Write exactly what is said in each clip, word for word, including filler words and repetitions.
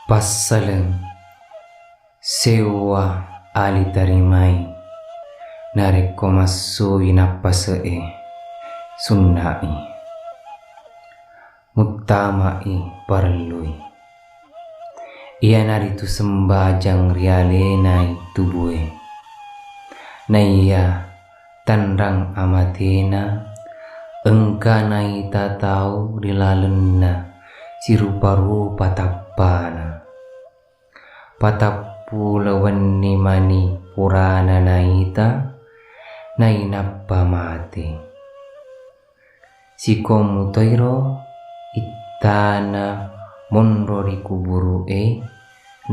Passaleng, sewwa ali tarimai narekko massui nappase'e, sunna'i. Muttama'i parellui, iyanaritu sembajang rialenai tubue. Naiya tanrang amatena, engka naita tau ri lalenna sirupa-rupa tappana. Patappulo wenni mani purana naita, nainappa mate. Siko mutoiro ittana monro ri kuburu'e,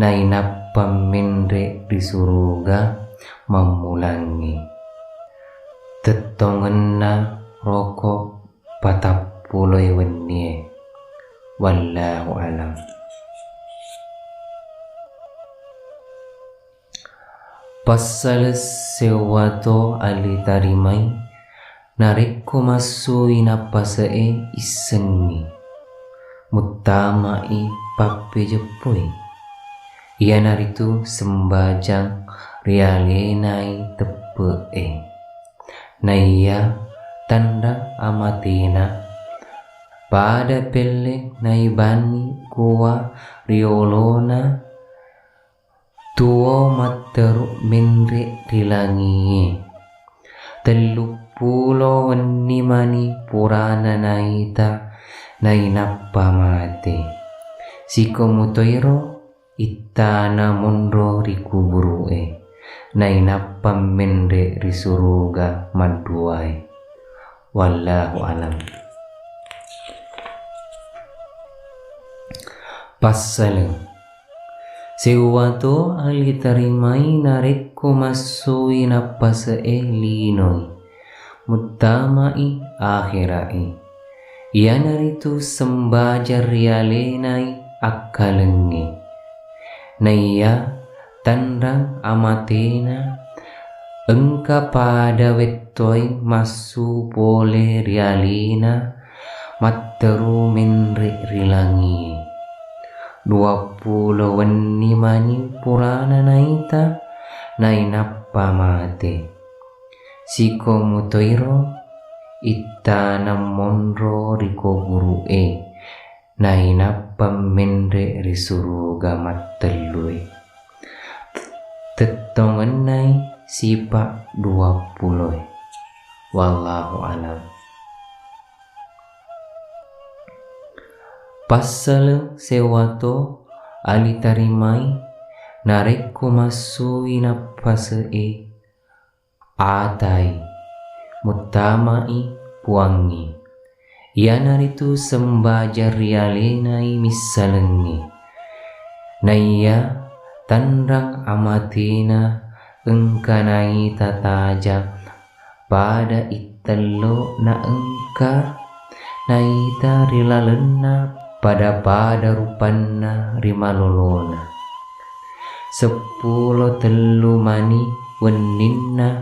nainappa menre ri suruga mammulangngi. Tettongenna roko patappuloe wennie. Wallahu alam. Passaleng sewwa to ali tarimai, narekko massui nappase'e issengngi, muttama'i pappejeppoi, iyanaritu sembajang rialenai teppe'e. Naiya tanrang amatena, pada pelle naibanni kuwa riolona tuo matteru menre ri langie. Telluppulo wenni mani purana naita, nainappa mate. Siko mutoiro ittana monro ri kuburu'e, nainappa menre ri suruga madduae. Wallahu alam. Passaleng, sewwa to ali tarimai narekko massui nappase'e linoi, muttama'i akhera'i, iyanaritu sembajang rialenai akkalengnge. Naiya tanrang amatena, engka pada wettoi massu pole ri alena matteru menre ri langie. Duappulo wenni mani purana naita, nainappa mate. Siko mutoiro ittana monro ri kuburu'e, nainappa menre ri suruga mattellue. Tettongennai sipa duappuloe. Wallahu alam. Passaleng sewwa to ali tarimai narekko massui nappase'e atai, muttama'i puangnge, iyanaritu sembajang rialenai missalengnge. Naiya tanrang amatena engka naita taja pada ittello na engka naita ri lalenna pada-pada rupanna ri malolona. Seppulo tellu mani wenninna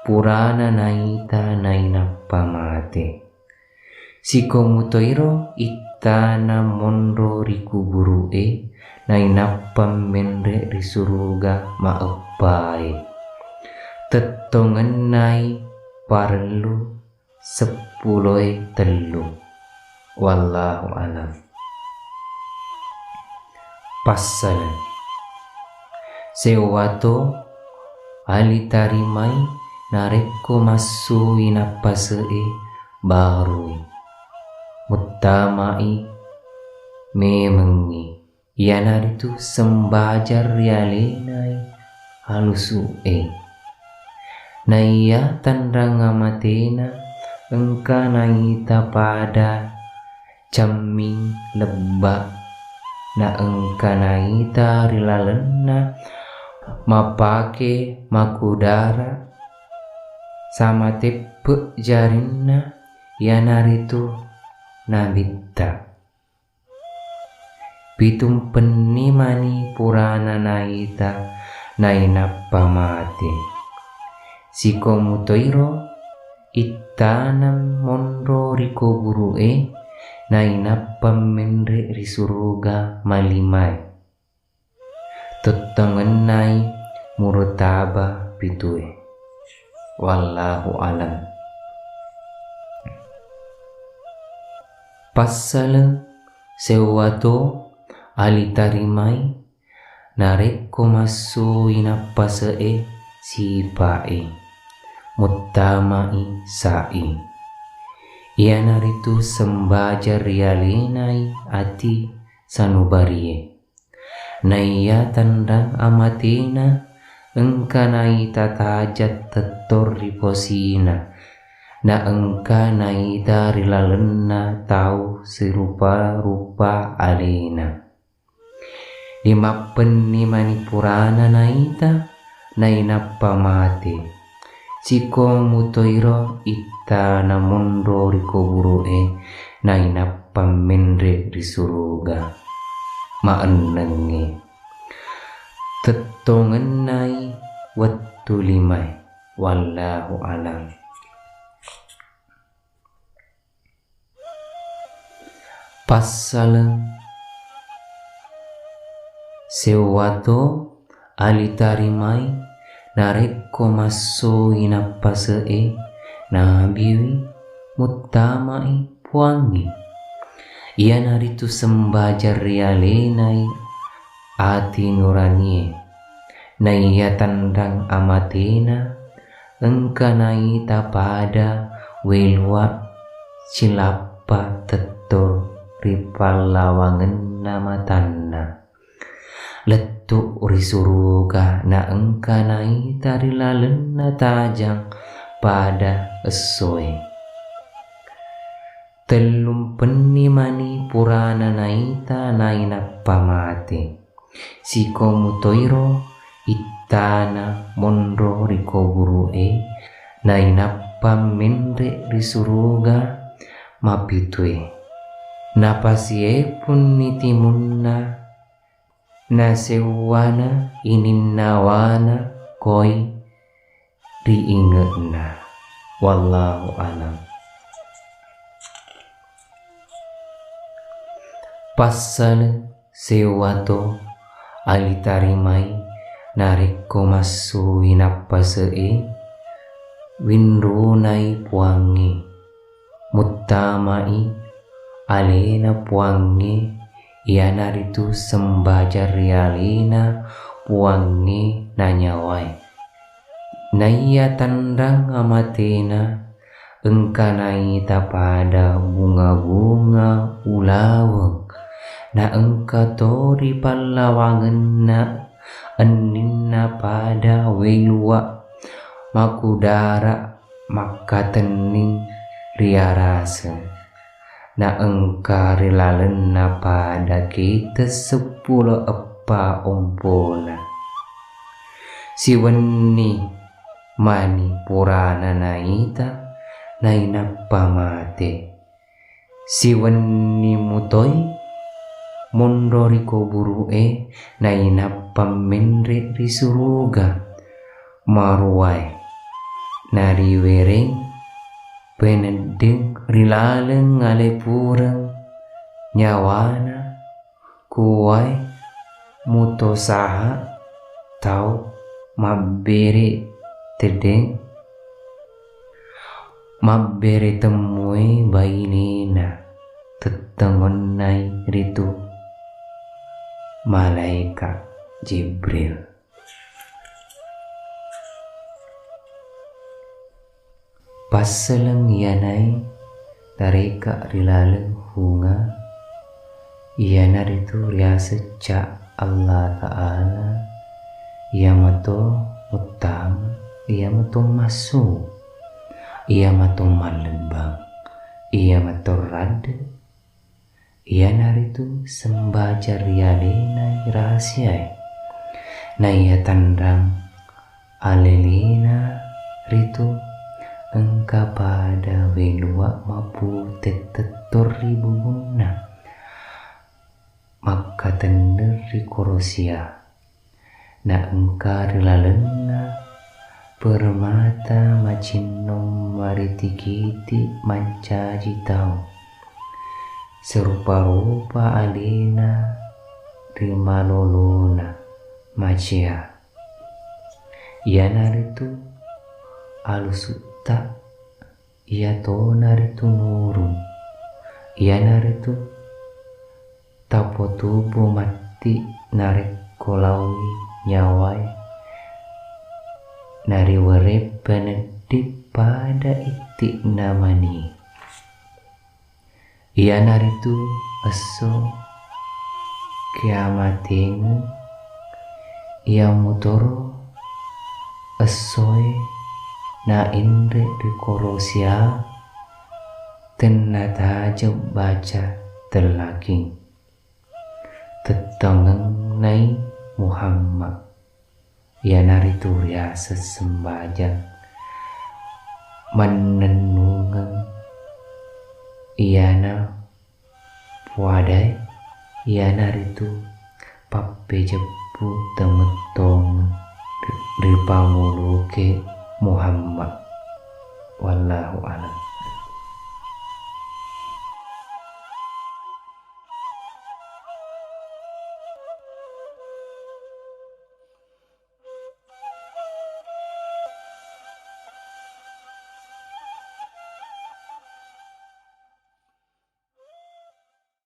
purana naita nainappa mate. Siko mutoiro ittana monro ri kuburu'e, nainappa menre ri suruga maeppae. Tettongennai parellu seppuloe tellu. Wallahu alam. Passaleng. Sewwa to ali tarimai narekko massui nappase'e barui. Muttama'i memengngi. Iyanaritu sembajang rialenai alusu'e. Naiya tanrang amatena engka naita pada camming lebba, na engka naita ri lalenna mapake makudara sama teppe jarinna, iyanaritu nabitta. Pitumpenni mani purana naita nainappa mate. Siko mutoiro ittana monro ri kuburu'e, nainappa menre ri suruga malimae. Tettongennai murtaba pitue. Wallahu alam. Passaleng sewwa to alitarimai narekko massui nappase'e sipa'e, muttama'i sa'i. Iyanaritu sembajang rialenai ati sanubarie. Naiya tanrang amatena, engka naita tajang tettong ri posina, na engka naita ri lalenna tau sirupa-rupa alena. Dimappenni mani purana naita, nainappa mate. Siko mutoiro ittana monro ri kuburu'e, nainappa menre ri suruga. Maennengnge. Tettongennai wettu limae. Wallahu alam. Passaleng sewwa to alitarimai narekko massoi nappase'e nabiwi muttama'i puangnge. Iyanaritu sembajang rialenai ati nuranie. Naiya tanrang amatena, engka naita pada welua cilappa tettong ri pallawangenna matanna. Lettu ri suruga na engka naita ri lalenna tajang pada essoe. Tellumpenni mani purana naita nainappa mate. Siko mutoiro ittana monro ri kuburu'e, nainappa menre ri suruga mapitue. Napasiepunni timunna, nasewwana ininnawana koi riinge'na. Wallahu alam. Passaleng sewwa to alitarimai narekko massui nappase'e winrunai puangnge, muttama'i alena puangnge, iyanaritu sembajang rialena puangnge na nyawae. Naiya tanrang amatena, engka naita pada bunga-bunga ulaweng, na engka to ri pallawangenna enninna pada welua makudara makkatenning riaraseng. Na engka ri lalenna pada kete seppulo eppa ompona. Siwenni mani purana naita, nainappa mate. Siwenni mutoi monro ri kuburu'e, nainappa menre ri suruga. Maruwae nariwereng peneddeng ri laleng ale pureng nyawana, kuwae mutosaha tau mabbere teddeng, mabbere temmue bainena, tettengonnai ritu malaeka Jibril. Passaleng iyanae tareka ri laleng hunga, iyanaritu riaseng ca Allah Ta'ala, iyamato muttama, iyamato massu, iyamato mallebbang, iyamato radde, iyanaritu sembajang rialenai rahasiae. Naiya tanrang alelena ritu engka pada welua mapute tettong ri bubunna, makkatenneng ri korosia. Na engka ri lalenna permata macinnong mariti-kiti mancaji tau. Serupa-rupa alena ri malolona, macea. Iyanaritu alusutta, iyatonaritu nurung. Iyanaritu tapotubu matti narekko laowi nyawae, nariwereng peneddi pada itti'na mani. Iyanaritu esso kiamatengeng, iyamutoro essoe naenre ri korosia tennatajeng baca tellaking. Tettongeng nai Muhammad, iyanaritu riaseng sembajang mannennungeng iyana puadae, iyanaritu pappejeppu temettongeng ri panguluke Muhammad. Wallahu a'lam.